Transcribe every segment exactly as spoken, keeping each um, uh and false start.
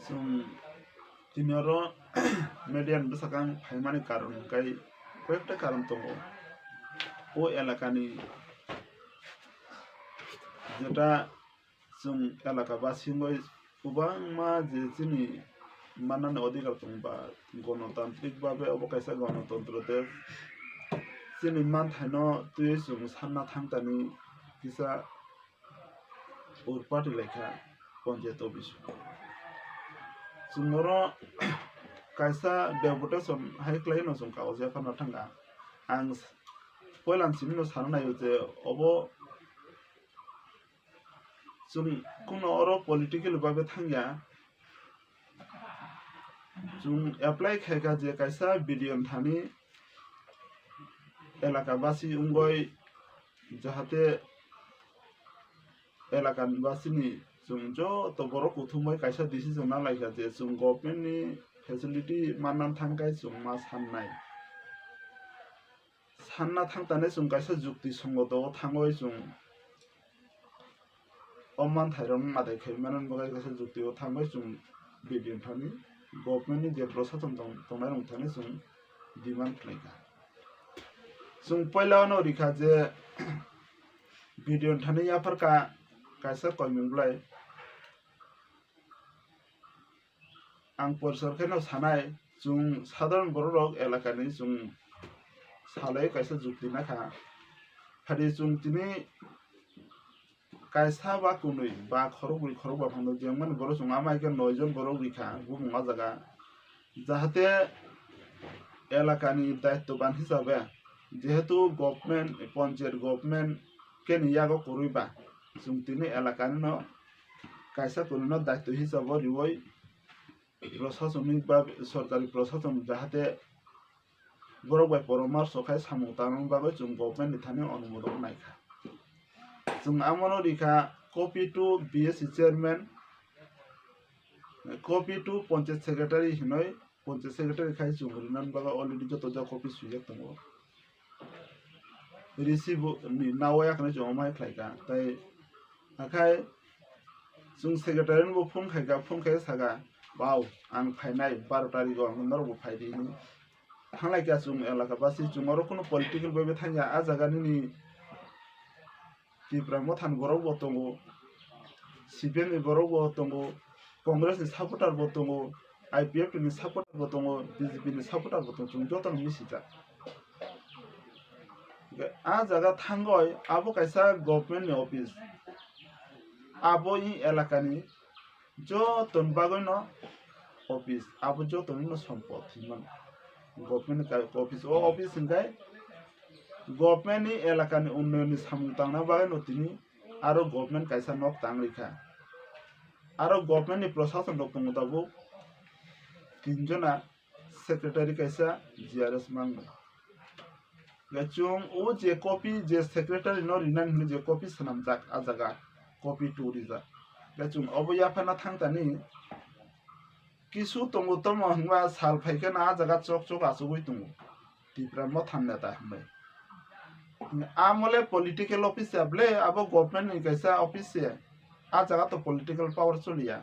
Chwng tini oro media ni bwsakang phaimani karon hwnkhe koyekta karon tongo. O elakani jeta chwng elaka basi wngwi kwbangma je chini mannani odhikar tong ba, gonotantrik babe obo kaisa gonotontro de. Chini manthaino twiwi chwng sanna thangtani kisa urpati laikha ponchayat office. Chwng oro kaisa deputation hai khlaino chwng kagoj yapharna thangkha. Ang poilan simino sana naio je obo chwng kuno oro political babe thangya. Chwng apply khaikha je kaisa B D O ni thani elaka basi wngwi jahate elaka ni basini chwng joto borok kuthumbai kaisa decision na laikha je chwng government ni facility manna thangkhai chwng ma sannai. Sanna thangtani chwng kaisa jukti songoto o thangwi chwng o manthairok nadai khai mani bagwi kaisa jukti o thangwi chwng B D O ni thani government ni je prosason tong-, tongnai rok thani chwng demand khlaikha. Chwng puila no rikha je B D O ni thani yapharkha kaisa koimung bwlai. Ang porisor khe no sanai, chwng sadharon borok rok elakani chwng salai kaisa jukti nakha. Phadi chwng tini kaisa ba kunui ba khorokbwi khorokba phano jengmani borok chwng ama hai khe noi jon borok rikha bumung o jaga. Jahate elakani daittoban hisabe jehetu government, ponchayat government khe ni yago kwrwi ba chwng tini elakani no kaisa kunui no daitto hisabo riwi prosasonik ba sorkari prosason jahate borok bai poramarso khai samung tangna bagwi chwng government ni thani onumodon naikha. Chwng amono rikha copy to B S C chairman, copy to panchayat secretary hinwi, panchayat secretary khai chwng rinani bagwi already joto jagao copy swijak tongo. Receive ni nawi yakni chwng omo hai khlaikha. Tai hakhai chwng secretary ni bo phone khaikha, phone khai sakha, "Bau, ang phainai baro tarikh o, ang norok bo phaidi," hinwi. Thanglai kha chwng elaka basi, chwng oro kunu political bai bai thangya. A jaga nini Tipra Motha ni borok bo tongo, C P M ni borok bo tongo, Congress ni supporter bo tongo, I P F T ni supporter bo tongo, B J P ni supporter bo tongo, chwng joto no misijak. A jaga thangoi abo kaisa government ni office, abo i elakani joto ni bagwi no office, abo joto ni no sompot hinmano government ni office. O office hinkhai government ni elakani unnoyon ni samung tangna bagwi no tini aro government kaisa nok tang rikha. Aro government ni prosason rok tongo tabuk tinjona, secretary kaisa, G R S mangno. Ga chwng o je copy je secretary no rinani hinwi je copy swnamjak a jaga, copy two rijak. Ga chwng obo yapharna thangtani kisu tongo tomo hwnba sal phaikheno a jaga chok chok achugwi tongo. Tipra Motha ni neta hinwi. Amole political office ya ble, abo government ni kaisa office se. A jaga to political power choliya.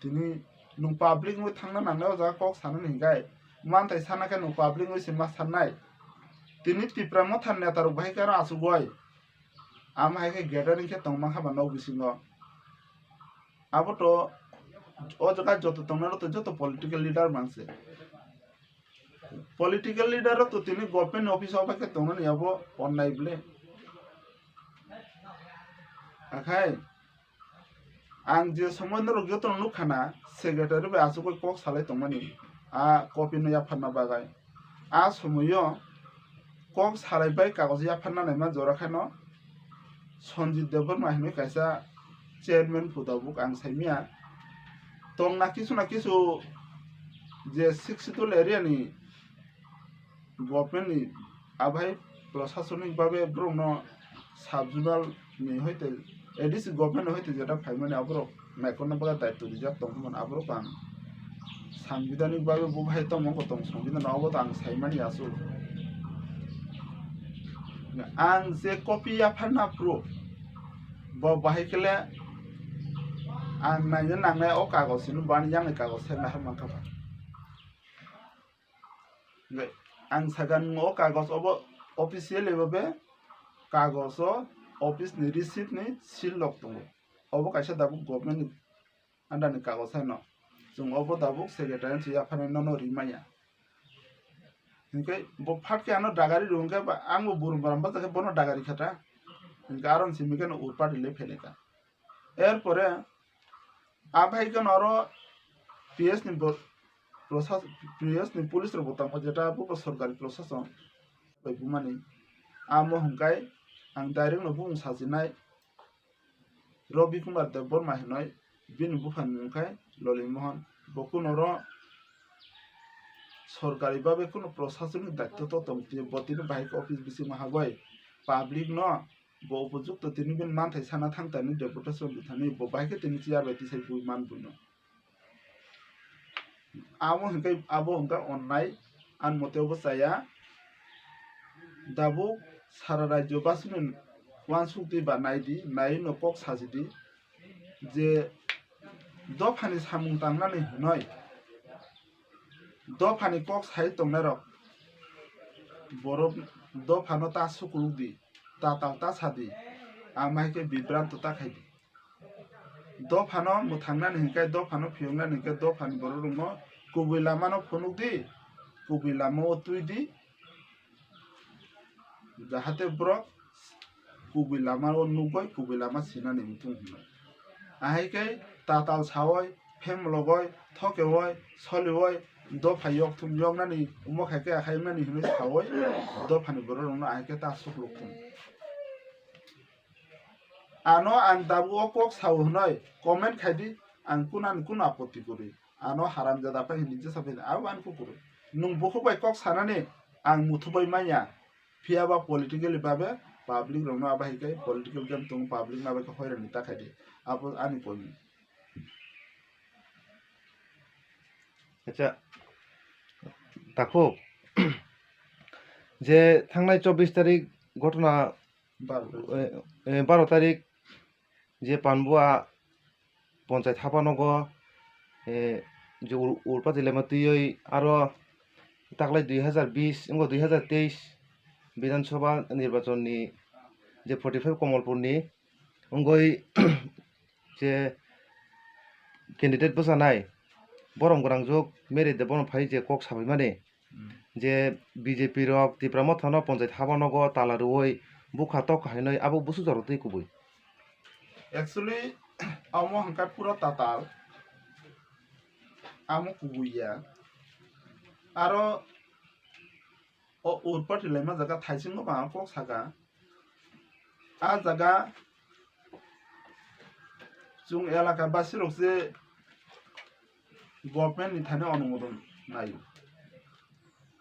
Tini nwng public wngwi thangna nangnai o jaga kok sanani hinkhai, manthai sana khe nwng public wngwi se ma sannai. Tini Tipra Motha ni neta rok bahai khe aro achugwi. Amo hai khe gathering khe tongma kha ba nok bisingo. Abo to o jaga joto tongnai rok to joto political leader manse. Political leader rok to tini government ni office o bai khe tongnani abo onnai ble. Akhai ang je somoy norok joto no nukha na, secretary bai achugwi kok salai tongmani a copy no yapharna bagwi. A somoyo kok salai bai kagoj yapharna naima jora khaino Sanjit Debbarma hinwi kaisa chairman phu tabuk ang saimya. Tongna kisu na kisu je Sixth Schedule area ni government ni abai prosasonik babe borokno sub zonal ni hoite A D C government ni hoite jeta phaimani aborok naikolna bagwi daityo rijak tongmani aborok ang sanbidanik bagwi bo hai tongmani tong sanbidano obo to ang saimani aswk. Ang je copy yapharna phuru bo bahai khe le Ang naina nangnai o kagos hino bani yang ni kagos se nahar mankha ba. Hingke ang sakha nung o kagos obo officially bo be kagos o office ni receipt ni seal rok tongo. Obo kaisa tabuk government ni under ni kagos haino. Chwng obo tabuk secretary se yapharnai nono rimaya. Hingke bo phat khe ano dagari rw hingke ba ang bo burum baram bachakhe bono dagari kha ta. Hingke aron simi kheno ur party le phele ta. Er pore a bai kheno oro P S ni bo-, prosas-, P S ni police rok bo tongkha jeta bo sorkari prosason bai bumani. Amo hingkai ang direct no bumung sajinai. Robi Kumar Debbarma hinoi bini buphani mung khai Loli Mohan. Bo kuno ro sorkari babe kuno prosasonik daitto to tong tini bo tini bahai khe office bisingo haboi public no bo upojukto tini bini manthai sana thang tani deputation rwthani bo bahai khe tini chair bai tisai bui man buino. Amo hingke abo hingke onnai, ani mote obo chaya. Tabuk sara rajyo basini uansuk di ba nai di, nai no kok saji di je dophani samung tangnani hinoi dophani kok sai tongnai rok borok dophano ta sukuluk di, ta tal ta sa di, ama hai khe bibranto ta khai di. Dophano mwthangnani hinkhe, dophano phiyoknani hinkhe, dophani borok rokno kubui lamano phunuk di, kubui lamao twi di, jahate borok kubui lamao nukgwi kubui lama sinani muchung hino. Ahai khe tatal sawi, phemlogwi, thokewi, soliwi, dopha yokthum yoknani, omo khai khe akhai wngnani hinwi sawi, dophani borok rokno ahai khe ta sukluk thung. Ano ang tabuk o kok sao hwnwi comment khai di, ang kunani kunu apotti kwrwi. Ano haramjada phai hwnwi jesa phai abo ani kukurwi. Nwng bukhuk bai kok sanani ang muthubai manya, phiya ba politically babe public rokno abo hai khe political game tongo, public no abo khe hoirani ta khai di. Abo ani koi. Acha, takhuk je thangnai chobbish tarik ghotona baro tarik. Eh, eh, baro tarik je Panbua ponchait hapanogo, eh, je ur-, urpati lema twiwi aro taklai dui hazar bis wngkha dui hazar teis Bidhan Sabha nirbachon ni je forty five Komolpur ni wngwi je candidate bwchanai borom gwnang jwk Mary Debbarma phai je kok sabaimani, hmm, je B J P rok Tipra Motha no ponchait haba nogo tala rwui bukha tok kahainwi abo busu jora twi kubui. Actually, amo hwnkha pura tatal, amo kubui ya. Aro o urpati laima jaga thaisingo ba ang kok saka. A jaga chwng elaka basi rok se government ni thani onumodon naio.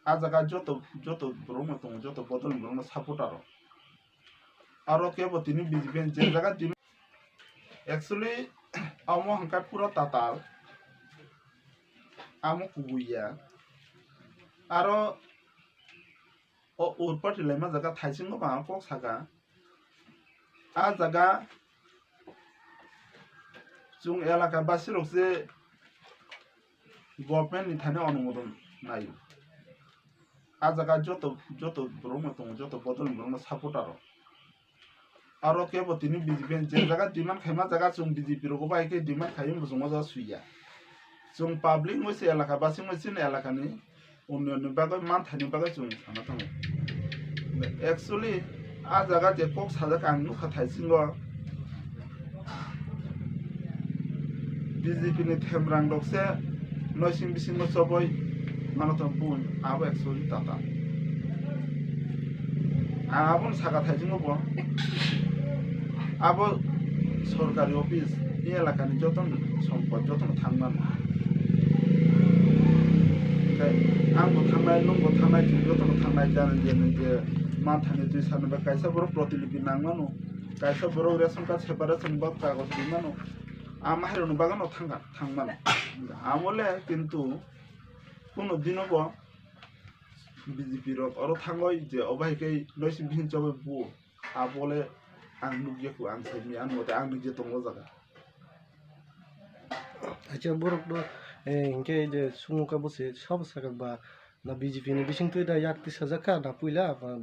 A jaga joto, joto borok no tongo, joto bodol ni borok no supporter rok. Aro kebo tini B J P ni je jaga tini actually amo hwnkha pura tatal, amo kubui ya. Aro o urpati laima jaga thaisingo ba ang kok saka. A jaga chwng elaka basi rok se government ni thani onumodon naio. A jaga joto, joto borok no tongo, joto bodol ni borok no supporter rok. Aro kebo tini B J P ni je jaga demand khaima jaga chwng B J P rogo bai khe demand khai wngbo chwng o jaga swiya. Chwng public wngwi se elaka basi wngwi chini elaka ni unnoyon ni bagwi manthai ni bagwi chwng sana thango. Actually a jaga je kok sajak ang nukha thaisingo B J P ni themrang rok se noising bisingo choboi mano tong bun abo actually tata. Ang abono saka thaisingo bo abo sorkari office ni elaka ni joto sompot joto thang mano. Tei ang bo thangnai, nwng bo thangnai, chwng joto no thangnai, jani je nwng je manthani twi sani bai kaisa borok protinidhi nang mano, kaisa borok ration card separate ni bagwi kagoj ri mano, a mahairok ni bagwi no thang kha, thang mano. Amo le kintu kuno dino bo B J P rok oro thangwi je obo hai khe noising bising chobwi bu, abo le ang nukya kho, ang sai manya, ang mote ang nukya tongo o jaga. Acha borok no, eh, hinkhe je sumung ka bo se sabo sakha ba na B J P ni bising twi da yak twi sajak kha na puila ba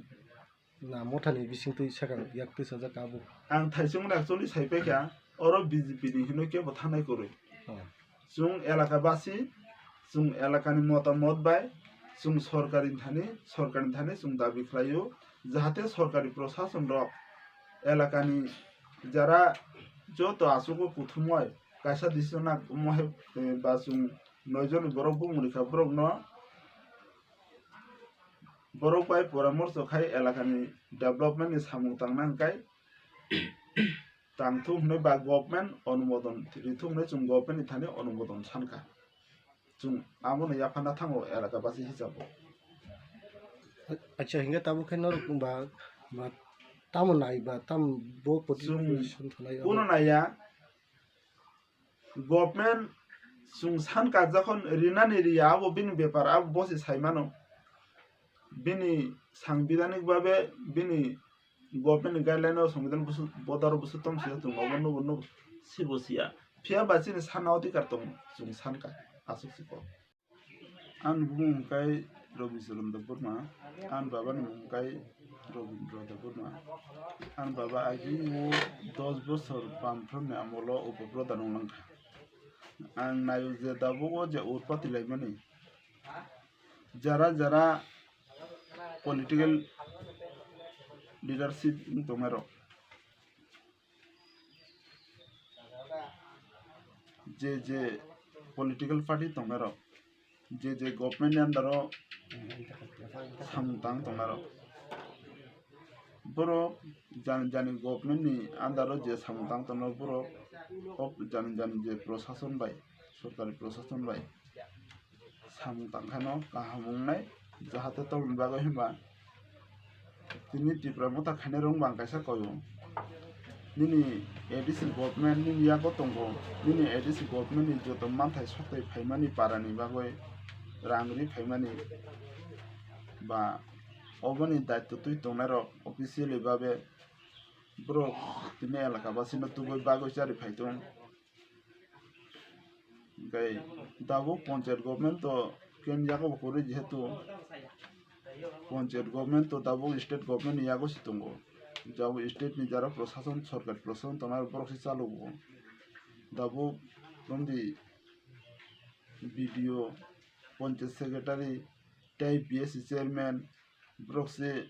na motha ni bising twi sakha yak twi sajak kha abo. Ang thaisung actually sai paikha, oro B J P ni hino kebo thanai kwrwi. Oh. Chwng elaka basi, chwng elakani motamot bai, chwng sorkari thani, sorkari thani chwng dabi khlaio, jahate sorkari prosason rok elakani jara joto achugo kuthumoi kaisa decision na mohai, eh, ba chwng noi jon borok bumung rikha borokno borok bai poramorso khai elakani development ni samung tangna hwnkhe tangthung hwnwi ba government onumodon rithung hwnwi chwng government ni thani onumodon sankha. Chwng abono yaphana thango elaka basi hisabo. Acha, hinkhe tabuk khe norok ba, ba tamo nai ba tam bo poti-, chwng position thanai abo. Kuno naiya, government chwng sankha jokhon rinani riya abo bini bepar, abo bosi saimano. Bini sangbidhanik babe bini government ni guideline o songwidhan busu bodaro busu tong siya tongo, obo nubo nubo sibo siya. Phiya ba chini sana odhikar tongo, chwng sankha aswk si kok. Ani bumung hwnkhe Robinchron Debbarma, ani baba ni mung hwnkhe Robindra Debbarma. Ani baba agini o dos bosor Bamfront ni amolo upoprodhan wng langkha. Ang naio je tabuk o je urpati laimani, jara jara political leadership wng tongnairok, je je political party tongnairok, je je government ni under o samung tang tongnairok, borok jani jani government ni under o je samung tang tongnai borok, o jani jani je prosason bai, sorkari prosason bai samung tangkhano kaham wngnai, jahate tongni bagwi hinba tini Tipra motha khainai rok bang kaisa koyo. Nini A D C government nini yago tongo, nini A D C government ni joto manthai sokthai phaimani parani bagwi rang ri phaimani ba oboni daitto twi tongnai rok officially babe borok tini elaka basino tubui bagwi chari phaitung. Hwnkhe tabuk ponchayat government to keng yago bo kwrwi, jehetu ponchayat government to tabuk state government ni yago se tongo. Tabuk state ni jara prosason, sorkar prosason tongnai borok se chalogo. Tabuk romdi B D O, ponchayat secretary tei B S C chairman borok se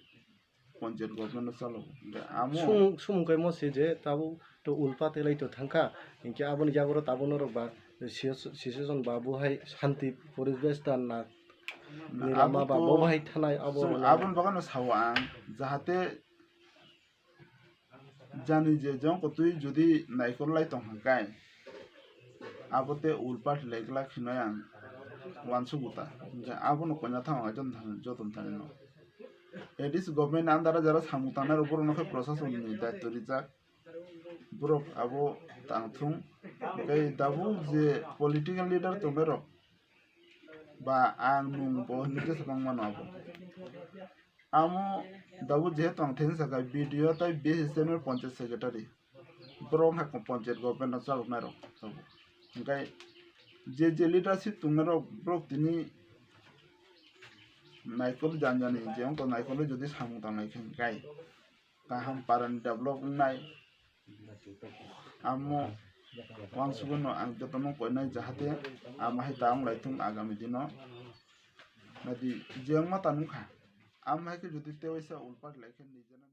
ponchayat government no chalo. Hwnkhe amo sumung, sumung kaimo se je tabuk to ulpa telai to thangkha, hinkhe aboni yagoro tabuk norok ba siyo-, situation ba bo hai shanti poribesh ta na, na ni lama abo ba to bo hai thanai abo chwng rwna. Aboni bagwi no sao ang, jahate jani je jongko twi jodi naikol lai tong hwnkhe abo tei ulpa telai glak hinwi ang uansugo ta. Hwnkhe abono koina thango joto thani, joto thani no. A D C government ni under o jara samung tangnai rok borok no khe prosason ni daityo rijak. Borok abo tang thung. Tei tabuk je political leader tongnai rok ba ang nung bo hinwi jesa bang mano abo. Amo tabuk jehetu ang thani sakha B D O tei B S C chairman, ponchayat secretary. Borok hai ponchayat government no chaloknai rok tabuk. Hwnkhe je je leadership tongnai rok borok tini naikol janjani je wngkha naikol jodi samung tangnai khe hwnkhe kaham parani develop wngnai. Amo uansugwi no ang jotono koinai jahate amo hai ta wng lai thung agami dino. Nadi je wngma ta nungkha. Amo hai khe jodi tei waisa ulpat lai khe nijeno.